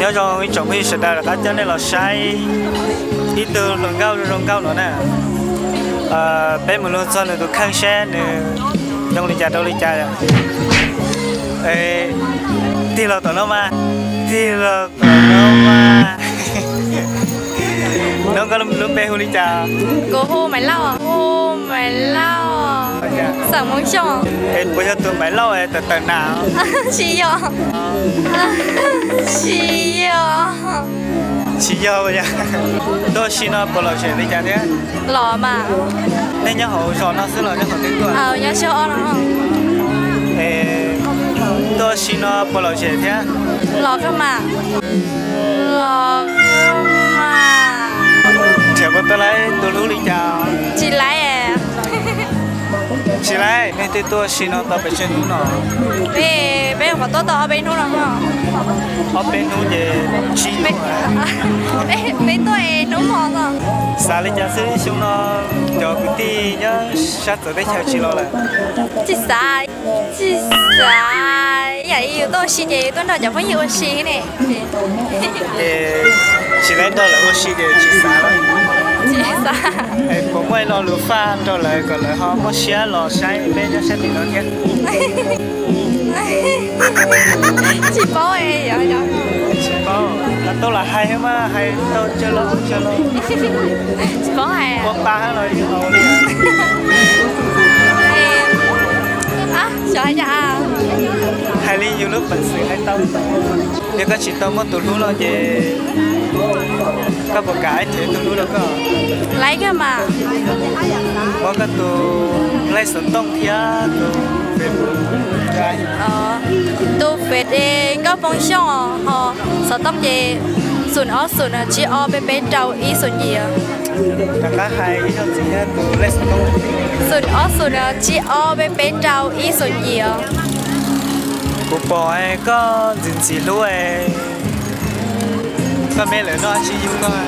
Nyob zoo ib tsoom phooj ywg sawv daws, rov qab coj nej los saib ib tug hluas nkauj zoo nkauj no na. Peb mus luag txog nws tus kheej seb nws zoo li cas rau li cas. Tig los tom no mas, tig los tom no mas. Nov, koj lub npe hu li cas? Kuv hu Maiv Lauj. Hu Maiv Lauj, xeem Hmoob Xyooj. Es puas yog tus Maiv Lauj tawm tawm nas? Tsis yog. Tsis yog. Tsis yog yog. Tuaj si no puas lom zem li cas thiab? Los mas. Nej nyob hauv zos no xwb los nyob qhov twg tuaj? Nyob Suav no. Es tuaj si no puas lom zem thiab? Los kawg mas. Los kawg mas. Nrhiav puas tau laib tus hlub li cas? Tsis laib. Tsis laib. Nej twb tuaj si no tau pes tsawg hnub no? Peb, peb nyuam qhuav tuaj tau ob peb hnub no. Ob peb hnub ces tsis, peb tuaj es hnub hmo no. Xav li cas xwb xyoo no cov kwv tij nyob sab txawv teb chaws tsis los lawm? Tsis xav, tsis xav. Yam li yus tuaj ua si ces yus tuaj nrog cov phooj ywg ua si ne. Ces tsis laib nrog lawv ua si ces tsis xav lawm. Tsis xav. Puas muaj ib lo lus faj rau lawv kom lawv ho muaj siab los saib peb nyob sab tim no thiab? Tsis paub. Tsis paub, los tau los hais mas hais tau tsawg los tsawg los. Tsis paub hais. Ua pa hab los li hauv li. Hais li yus lub peev xwm hais tau. Yog koj tsis tau muaj tus hlub no ces koj puas kam nrhiav tus hlub rau koj? Laib kawg mas. Muab koj tus lej xov tooj thiab tus Facebook. Tus Face Nkauj Phooj Xyooj, ho xov tooj ces xoom ob xoom tsib ob peb peb rau ib xoom yim. Rov qab hais ib zaug ntxiv tus lej xov tooj. Xoom ob xoom tsib ob peb peb rau ib xoom yim os. Kuv pom koj ntxim ntxim hlub. Koj me lawm noj tsis yug koj.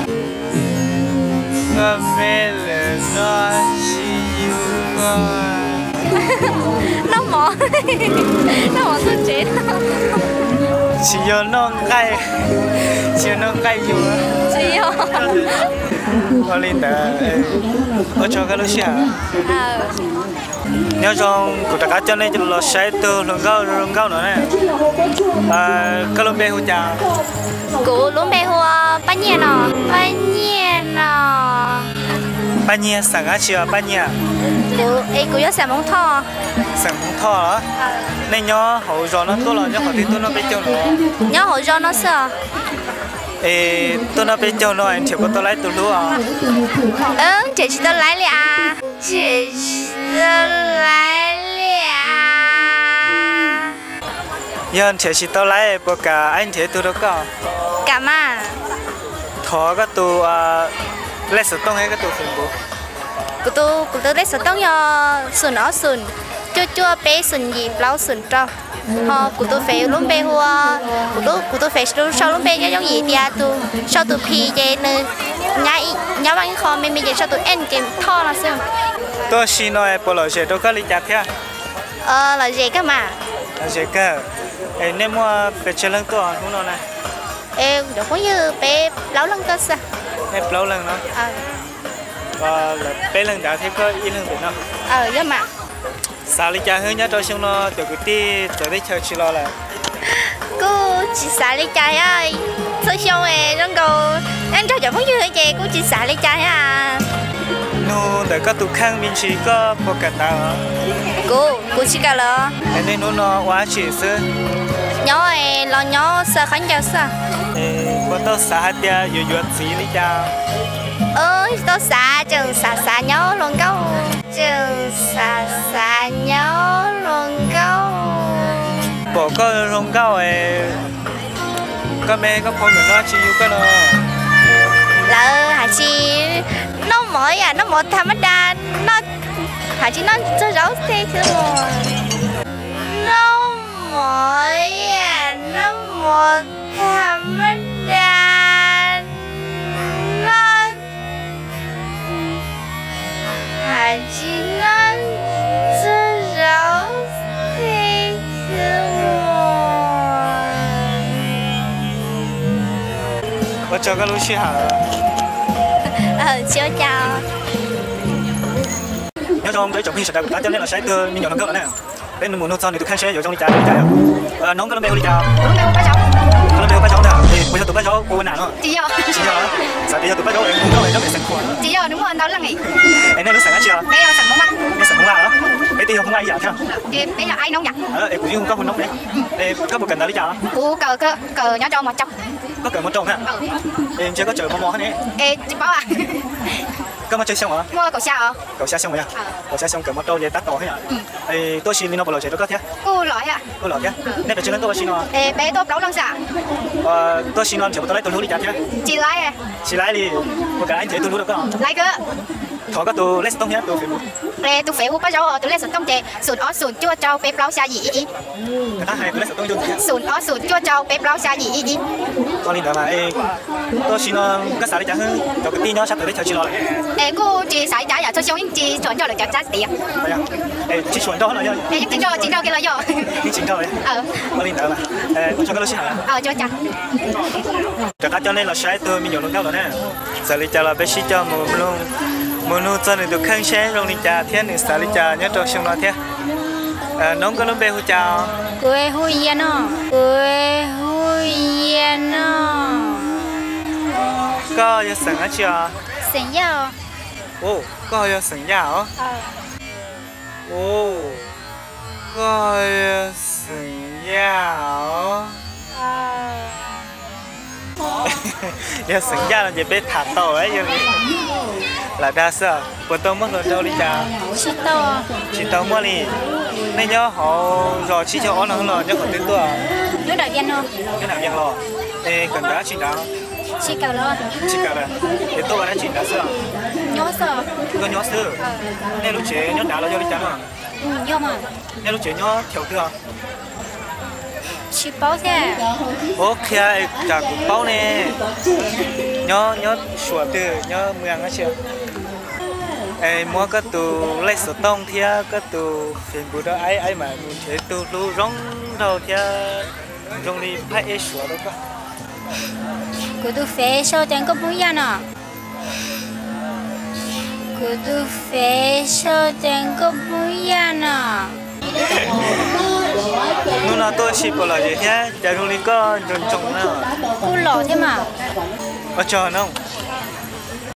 Koj me lawm noj tsis yug koj. Noj mov, noj mov txog tsev. Tsis yog noj nqaij, tsis yog noj nqaij yug. Tsis yog. Ua li ntawd, ua tsaug koj lub sij hawm. Nyob zoo, kuv rov qab coj nej los saib tug hluas nkauj zoo nkauj no na. Koj lub npe hu cas? Kuv lub npe hu Paj Nyiaj no. Paj Nyiaj no. Paj Nyiaj xeem dab tsi os Paj Nyiaj? Kuv, es kuv yog xeem Hmoob Thoj. Xeem Hmoob Thoj los? Nej nyob hauv zos no tuaj los nyob qhov twg tuaj noj peb caug no? Nyob hauv zos no xwb os. Es tuaj noj peb caug no nrhiav puas tau laib tus hlub os? Nrhiav tsis tau laib li as. Nrhiav tsis tau laib li as. Yog nrhiav tsis tau laib puas kam aib nrhiav ib tug rau koj? Kam mas. Thov koj tus lej xov tooj thiab koj tus Facebook. Kuv tus, kuv tus lej xov tooj yog xoom ob xoom cuaj cuaj peb xoom yim plaub xoom rau. Ho kuv tus Face lub npe hu, kuv tus Face sau lub npe nyob yooj yim tias tus sau tus P ces nws nyob vaj ib qho me me ces sau tus N ces Thoj no xwb. Tuaj si no puas lom zem rau koj li cas thiab? Lom zem kawg mas. Lom zem kawg. Es nej muaj pes tsawg leej tuaj hnub no na? Es cov phooj ywg peb plaub leeg tuaj xwb. Nej plaub leeg no? Lawv peb leeg nrad thiab koj ib leeg pem no. Yog mas. Xav li cas hwb nyob rau xyoo no cov kwv tij txawv teb chaws tsis los lawm? Kuj tsis xav li cas thiab, txhua xyoo zoo nkaus nyob nrog cov phooj ywg ces kuj tsis xav li cas thiab. Nug ntawm koj tus kheej me ntsis koj puas kawm ntawv? Kuv, kuv tsis kawm lawm. Es nej hnub no ua dab tsi xwb? Nyob los nyob xaws khaub ncaws xwb. Puas tau xav hais tias yuav yuav txiv li cas? Tsis tau xav, tseem xav xav nyob hluas nkauj. Tseem xav xav nyob hluas nkauj. Pom koj zoo nkauj es koj me koj phauj nkawd noj tsis yug koj no? Lawv hais tsis, noj mov yam noj mov tham mab da, noj, hais tsis noj txog zaub tej xwb os. Noj mov yam noj mov tham mab da, noj, hais tsis noj txog zaub tej xwb os. Ua tsaug koj lub sij hawm. Nyob zoo peb tsoom phooj ywg sawv daws, kuv rov qab coj nej los saib tus me nyuam hluas nkauj no na. Peb mus nug txog nws tus kheej seb yuav zoo li cas li cas yom. Noob, koj lub npe hu li cas? Koj lub npe hu Paj Zaub ntag. Puas yog tus Paj Zaub ua ua nam no? Tsis yog. Tsis yog. Xav tias yog tus Paj Zaub es hu nkauj es nyob pem Xeev Khuam. Tsis yog, nws muaj ntau leej. Es nej lub xeem dab tsi os? Nej xeem Hmoob Vaj los? Peb twb yog Hmoob Vaj ib yam thiab. Es kuv yeej hu koj hu Noob ne. Es koj puas kawm ntawv li cas? Kuv kawm, kawm nyob rau mos rau. Koj kawm mos rau na? Es ntsia koj tseem mos mos thiab ne. Tsis paub. Koj muaj tsawg xyoo os? Muaj kaum xya os. Kaum xya xyoo yog? Kaum xya xyoo kawm mos rau ces tab tom thiab yom. Tuaj ua si li no puas lom zem rau koj thiab? Kuj lom thiab. Kuj lom thiab. Nej pes tsawg leej tuaj ua si no? Peb tuaj plaub leej xwb. Tuaj ua si no nrhiav puas tau lawv tus hlub li cas thiab? Tsis laiv. Tsis laiv li. Puas kam nrhiav tus hlub rau koj? Laiv kawg. Thov koj tus lej xov tooj thiab tus Facebook. Tus Facebook Paj Zaub, tus lej xov tooj ces xoom ob xoom cuaj rau peb plaub xya yim ib ib. Xoom ob xoom cuaj rau peb plaub xya yim ib ib. Ua li ntawd mas, tuaj ua si no koj xav li cas xwb, cov kwv tij nyob sab tawm teb chaws tsis los lawm? Es kuj tsis xav li cas yom, txhua xyoo yeej tsis tshua nrog lawv cov tsab tias. Tsis tshua nrog los yog? Yeej tsis nrog, tsis nrog kiag los yog. Yeej tsis nrog li. Ua li ntawd mas, ua tsaug koj lub sij hawm. Rov qab coj nej los saib tus me nyuam hluas nkauj los na. Txawm li cas los peb sib coj mus, mus nug txog nws tus kheej seb zoo li cas thiab nws xav li cas nyob rau xyoo no thiab. Noob, koj lub npe hu cas? Kuv hu Yia no. Kuv hu Yia no. Koj yog xeem dab tsi os? Xeem Yaj. Koj yog xeem Yaj os? Koj yog xeem Yaj os? Yog xeem Yaj no ces peb tham tau, yog li lam dag xwb. Puas tau muaj hluas nraug li cas? Tsis tau muaj li. Nej nyob hauv zos tsib caug ob no los nyob qhov twg tuaj? Nyob nram Vias los. Es kawm ntawv dab tsi nrad? Tsis kawm lawm. Es tuaj ua dab tsi nrad xwb? Tuaj nyob xwb. Nej lub tsev nyob nrad los yog li cas no? Nej lub tsev nyob chaw twg os? Tsis paub thiab. Ua qhia tsam kuv paub ne. Nyob, nyob suam twg, nyob muas dab tsi? Es muab koj tus lej xov tooj thiab koj tus Facebook rau, aib, aib mam mus nrhiav tus hlub zoo nraug thiab zoo li phab ej suav rau koj. Kuv tus Facebook sau tias Nkauj Hmoob Yaj no. Kuv tus Facebook sau tias Nkauj Hmoob Yaj no. Hnub no tuaj ua si puas lom zem thiab, cas zoo li koj ntsoos ntsoos na? Kuj lom thiab mas. Ua tsaug no.